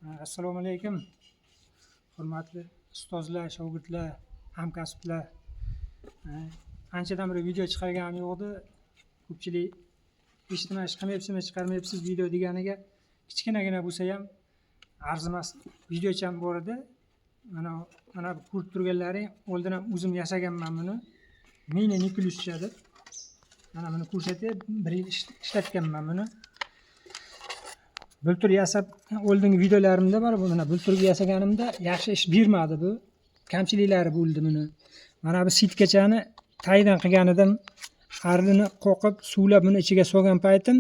Assalomu alaykum, hurmatli ustozlar, shogirdlar, hamkasblar. Anchadan beri video chiqarganim yo'q edi. Ko'pchilik eshitma, ish qilmayapsizmi, chiqarmayapsiz video deganiga kichkinagina bo'lsa ham arzimas videocham bor edi. Mana bu ko'rib turganlaring, oldin ham o'zim yasaganman buni. Mini nukleuscha deb. Mana buni ko'rsatib, bir yil ishlatganman buni. Bultur yasab, oldingi videolarimda bor bu. Mana bulturgi yasaganimda yaxshi ish bermadi bu. Kamchiliklari bo'ldi buni. Mana bu sitkachani tagidan qilgan edim. Arini qoqib, suvlab buni ichiga solgan paytim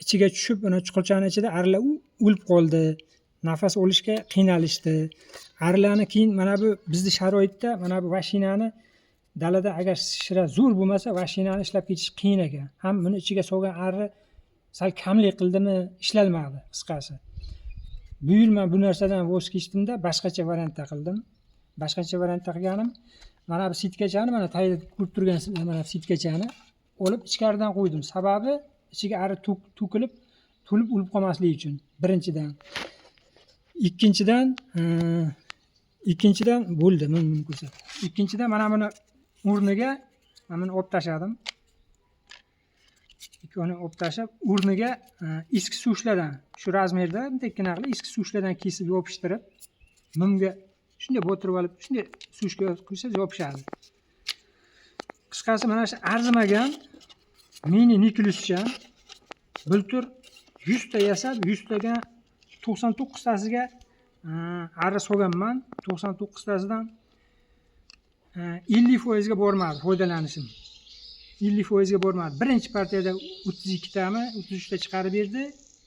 ichiga tushib, mana chuqurchani ichida arilar o'lib qoldi. Nafas olishga qiynalishdi. Arilarni keyin mana bu bizni sharoitda mana bu vashinani dalada agar shira zo'r bo'lmasa, vashinani ishlab ketish qiyin ekan. Ham buni ichiga solgan ari sal kamlik qildimi, ishlalmadi qisqasi. Bu yil man bu narsadan voz kechdimda, boshqacha variantda qildim. Boshqacha variantda qilganim, mana bu sitkachani, mana tagida ko'rib turgansizlar, mana bu sitkachani olib ichkaridan qo'ydim. Sababi ichiga ari to'kilib, to'lib o'lib qolmasligi uchun birinchidan. Ikkinchidan bo'ldi, buni ko'rsat. Ikkinchidan mana buni o'rniga mana buni olib tashladim. Ikkovini olib tashlab, o'rniga eski сушь lardan, shu razmerda bundakkina qilib eski сушь lardan kesib yopishtirib, mumga shunday botirib olib, shunday сушь ga qo'ysangiz yopishadi. Qisqasi, mana shu arzimagan mini nukleuscha bultur 100 ta yasab, 100 taga 99 tasiga arra solganman. 99 tasidan 50% ga bormadi foydalanishim. 50% ga bormadi. Birinchi partiyada 32 tami, 33 ta chiqarib berdi.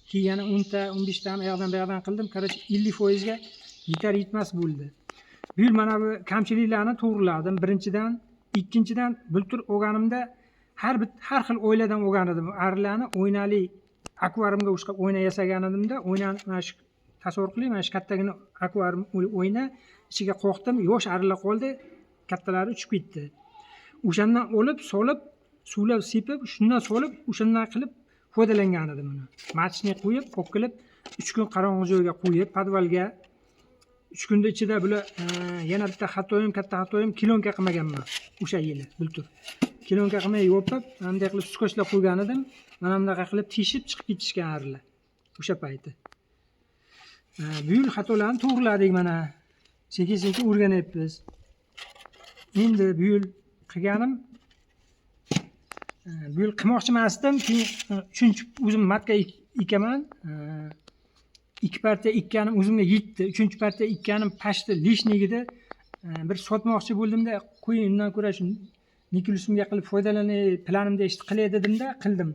Keyin yana 10 ta, 15 tami u yoqdan bu yoqdan qildim. Короче, 50% ga yetar yetmas bo'ldi. Bu yil mana bu kamchiliklarni to'g'riladim birinchidan. Ikkinchidan, bultur olganimda har xil oiladan olgan edim. Arilarni o'ynali akvariumga o'sha o'yna yasagan edimda, o'ynani mana shu, tasavvur qiling, mana shu kattagina akvarium o'yna ichiga qoqdim, yosh arilar qoldi, kattalari uchib ketdi. O'shandan olib, solib, suvlab sepib, shundan solib, o'shandan qilib foydalangan edim uni. Маточник qo'yib, olib kelib 3 kun qorong'i joyga qo'yib, podvalga 3 kunda ichida bular yana bitta xatoyim, katta xatoyim, клеёнка qilmaganman o'sha yili bultur. Клеёнка qilmay yopib, mana bunday qilib skotchlab qo'ygan edim. Mana bunaqa qilib teshib chiqib ketishgan arilar o'sha payti. Bu yil xatolarni to'g'riladik mana. Sekin-sekin o'rganyapmiz. Endi bu yil qilganim, bu yil qilmoqchi emasdim, keyin uchinchi o'zim матка ekaman. Ikki partiya ekkanim o'zimga yetdi. Uchinchi partiya ekkanim почти лишний edi. Bir sotmoqchi bo'ldimda, qo'ying, undan ko'ra shu nukleusumga qilib foydalanay, planimda ish qilay dedimda, qildim.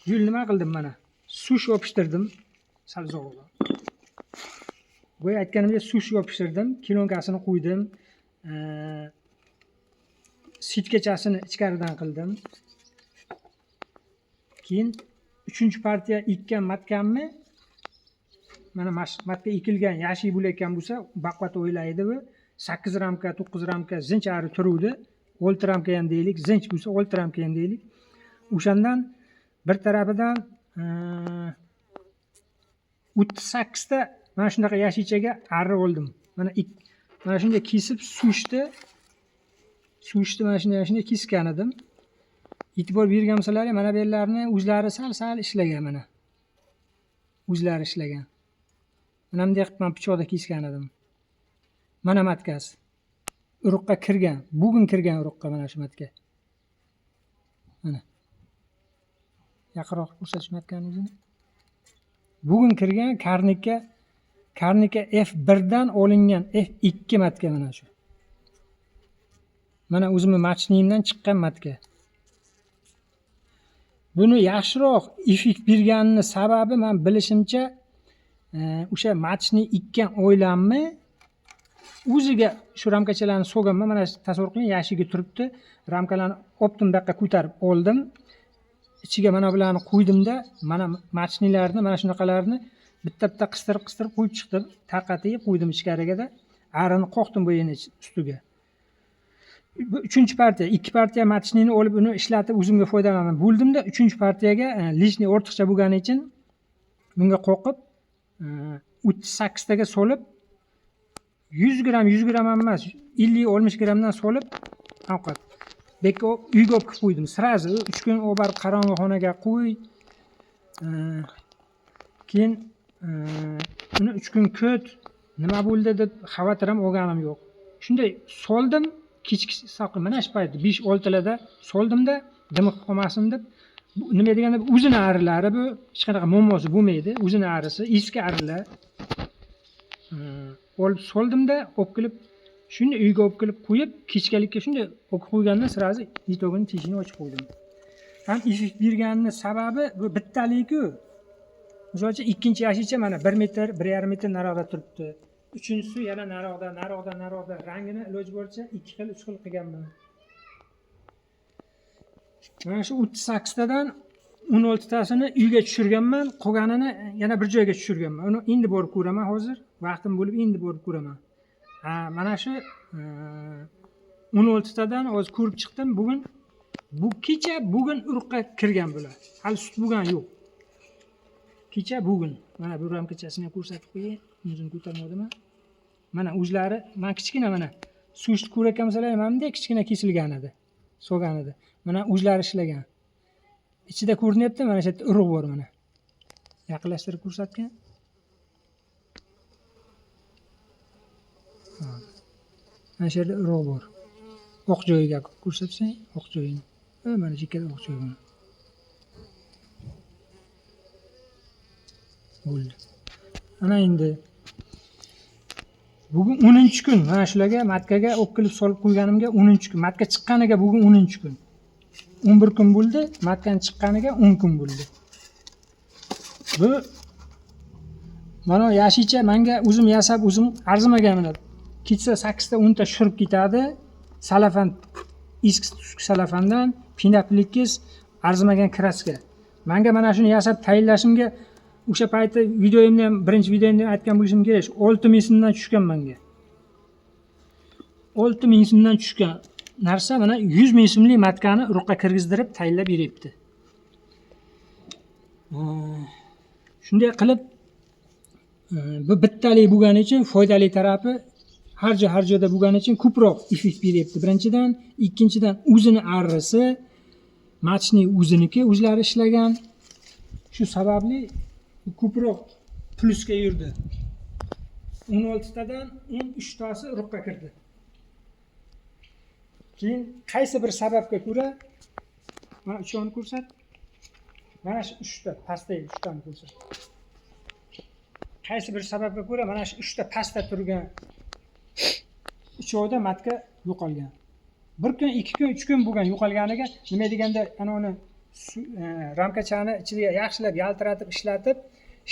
Bu yil nima qildim mana? Сушь yopishtirdim. Sal uzoqroq. Boya aytganimdek, сушь yopishtirdim, клеёнка sini qo'ydim. Sitkachasini ichkaridan qildim. Keyin uchinchi partiya ekkan матка mni, mana shu матка ekilgan yashil bo'layotgan bo'lsa, baquvvat o'ylaydi bu. 8 ramka, 9 ramka zinch ari turuvdi. 6 ramka ham deylik, zinch bo'lsa 6 ramka ham deylik. O'shandan bir tarafidan 38 ta mana shunaqa yashilchaga arra oldim. Mana shunday kesib сушь ni mana shunday kesgan edim. E'tibor bergan bo'lsalaring, mana bu yerlarni o'zlari sal-sal ishlagan mana. O'zlari ishlagan. Mana bunday qilib man pichoqda kesgan edim. Mana матка si. Urug'qa kirgan. Bugun kirgan urug'qa mana shu матка. Mana. Yaqinroq ko'rsatish матка ni o'zini. Bugun kirgan Karnika F1 dan olingan F2 матка mana shu. Mana o'zimni маточник imdan chiqqan матка. Buni yaxshiroq effekt berganini sababi, man bilishimcha, o'sha маточник ekkan oilamni o'ziga shu ramkachalarni solganman. Mana tasavvur qiling, yashigi turibdi. Ramkalarni olib bu yoqqa ko'tarib oldim. Ichiga mana bularni qo'ydimda, mana маточник larni, mana shunaqalarni bitta-bitta qistirib qistirib qo'yib chiqdim. Tarqatib qo'ydim ichkarigada. Arini qoqdim bu yerni ustiga. Bu uchinchi partiya, ikki partiya маточник ni olib, uni ishlatib o'zimga foydalanib bo'ldimda, uchinchi partiyaga лишний, ortiqcha bo'lgani uchun bunga qoqib 38 taga solib, 100 gramm, 100 gramm ham emas, 50-60 grammdan solib ovqat bekka uyga olib kirib qo'ydim сразу. 3 kun olib borib qorong'i xonaga qo'y. Keyin uni 3 kun kut, nima bo'ldi deb xavotir ham olganim yo'q. Shunday soldim kechki salqin mana shu payt, 5-6 larda soldimda, dimiqib qolmasin deb. Bu nima deganda, o'zini arilari, bu hech qanaqa muammosi bo'lmaydi, o'zini arisi, eski arilar. Olib soldimda, olib kelib shunday uyga olib kelib qo'yib, kechgalikka shunday olib qo'ygandan сразу лоток ini teshigini ochib qo'ydim. Ham effekt berganini sababi, bu bittaliku. Misol uchun, ikkinchi yashicha mana 1 metr, 1,5 metr nariroqda turibdi, uchinchisi yana nariroqda, nariroqda, nariroqda. Rangini iloji boricha ikki xil, uch xil qilganman. Mana shu 38 tadan 16 tasini uyga tushirganman, qolganini yana bir joyga tushirganman. Uni endi borib ko'raman, hozir vaqtim bo'lib endi borib ko'raman. Ha, mana shu 16 tadan hozir ko'rib chiqdim bugun. Bu kecha, bugun urug'ga kirgan bular, hali sut bo'lgani yo'q. Kecha, bugun mana bu ramkachasini ham ko'rsatib qo'yay, o'zini ko'tarmadimi. Mana o'zlari, mana kichkina, mana go'sht ko'rayotgan bo'lsalar, mana bunday kichkina kesilgan edi, solgan edi. Mana o'zlari ishlagan, ichida ko'rinyapti, mana shu yerda urug' bor. Mana yaqinlashtirib ko'rsatgan. Ha. Mana shu yerda urug' bor, oq joyiga ko'rsatsang, oq joyini. Ha, mana chekkada oq joyi mana bo'ldi. Ana endi bugun 10-kun. Mana shularga матка ga olib kelib solib qo'yganimga 10-kun, матка chiqqaniga bugun 10-kun, 11 kun bo'ldi. Матка ni chiqqaniga 10 kun bo'ldi. Bu mana yashicha manga o'zim yasab, o'zim arzimagan. Mana ketsa sakkizta, 10 ta tushirib ketadi. Salafan, eski salafandan пеноплиткиz, arzimagan краска. Manga mana shuni yasab tayinlashimga o'sha payti videoyimda ham, birinchi videoyimda ham aytgan bo'lishim kerak, 6000 so'mdan tushgan manga. 6000 so'mdan tushgan narsa mana 100 000 so'mlik матка ni urug'ga kirgizdirib tayinlab beryapti. Shunday qilib bu bittalik bo'lgani uchun foydali tarafi, har joy, har joyda bo'lgani uchun ko'proq effekt beryapti, birinchidan. Ikkinchidan, o'zini arisi, маточник o'ziniki, o'zlari ishlagan. Shu sababli ko'proq plyusga yurdi. 16 tadan 13 tasi urug'ga kirdi. Keyin qaysi bir sababga ko'ra, mana uchovini ko'rsat, mana shu uchta pastdagi uchtani ko'rsat. Qaysi bir sababga ko'ra mana shu uchta pastda turgan uchovida матка yo'qolgan. Bir kun, 2 kun, 3 kun bo'lgan yo'qolganiga. Nima deganda, ana uni ramkachani ichiga yaxshilab yaltiratib ishlatib,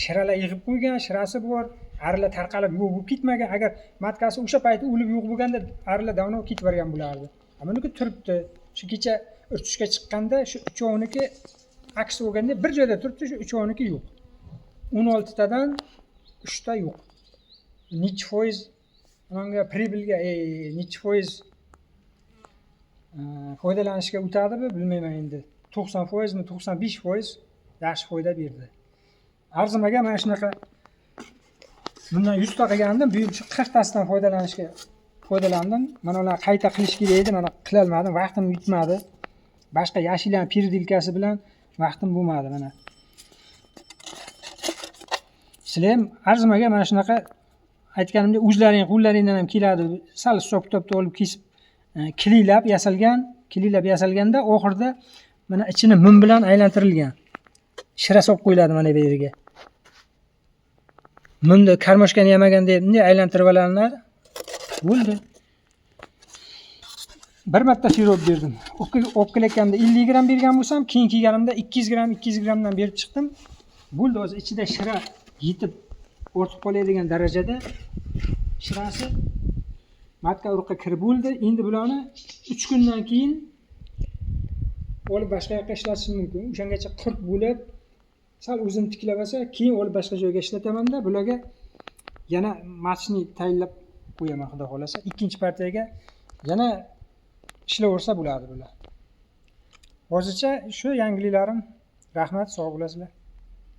shiralar yig'ib qo'ygan, shirasi bor, arilar tarqalib yo'q bo'lib ketmagan. Agar матка si o'sha payti o'lib yo'q bo'lganda, arilar давно ketib yuborgan bo'lardi. A buniki turibdi. Shu kecha urchishga chiqqanda shu uchovniki aksi bo'lganda, bir joyda turibdi, shu uchovniki yo'q. 16 tadan uchta yo'q. Nechi foiz unga прибыль ga, nechi foiz foydalanishga o'tadi bu, bilmayman endi. 90 foizmi, 95% yaxshi foyda berdi. Arzimagan. Mana shunaqa bundan 100 ta qilgandim, bu yil shu 40 tasidan foydalanishga foydalandim. Mana ularni qayta qilish kerak edi, mana qilolmadim, vaqtim yetmadi. Boshqa yashillarni переделка si bilan vaqtim bo'lmadi. Mana sizlar ham arzimagan mana shunaqa, aytganimdek, o'zlaring qo'llaringdan ham keladi. Sal hisob kitobni olib kesib, клей lab yasalgan. Клей lab yasalganda oxirida mana ichini mum bilan aylantirilgan, shira solib qo'yiladi mana bu yerga. Mumni кармошка ni yamaganda bunday aylantirib oladilar, bo'ldi. Bir marta sirop berdim. Olib kelayotganimda 50 gramm bergan bo'lsam, keyin kelganimda 200 gramm, 200 grammdan berib chiqdim, bo'ldi. Hozir ichida shira yetib ortib qoladigan darajada shirasi. Матка urug'ga kirib bo'ldi. Endi bularni 3 kundan keyin olib boshqa yoqqa ishlatishim mumkin. O'shangacha qurt bo'lib, sal o'zini tiklab olsa, keyin olib boshqa joyga ishlatamanda, bularga yana маточник tayinlab qo'yaman, xudo xohlasa. Ikkinchi partiyaga yana ishlayversa bo'ladi bular. Hozircha shu yangiliklarim. Rahmat, sog' bo'lasizlar.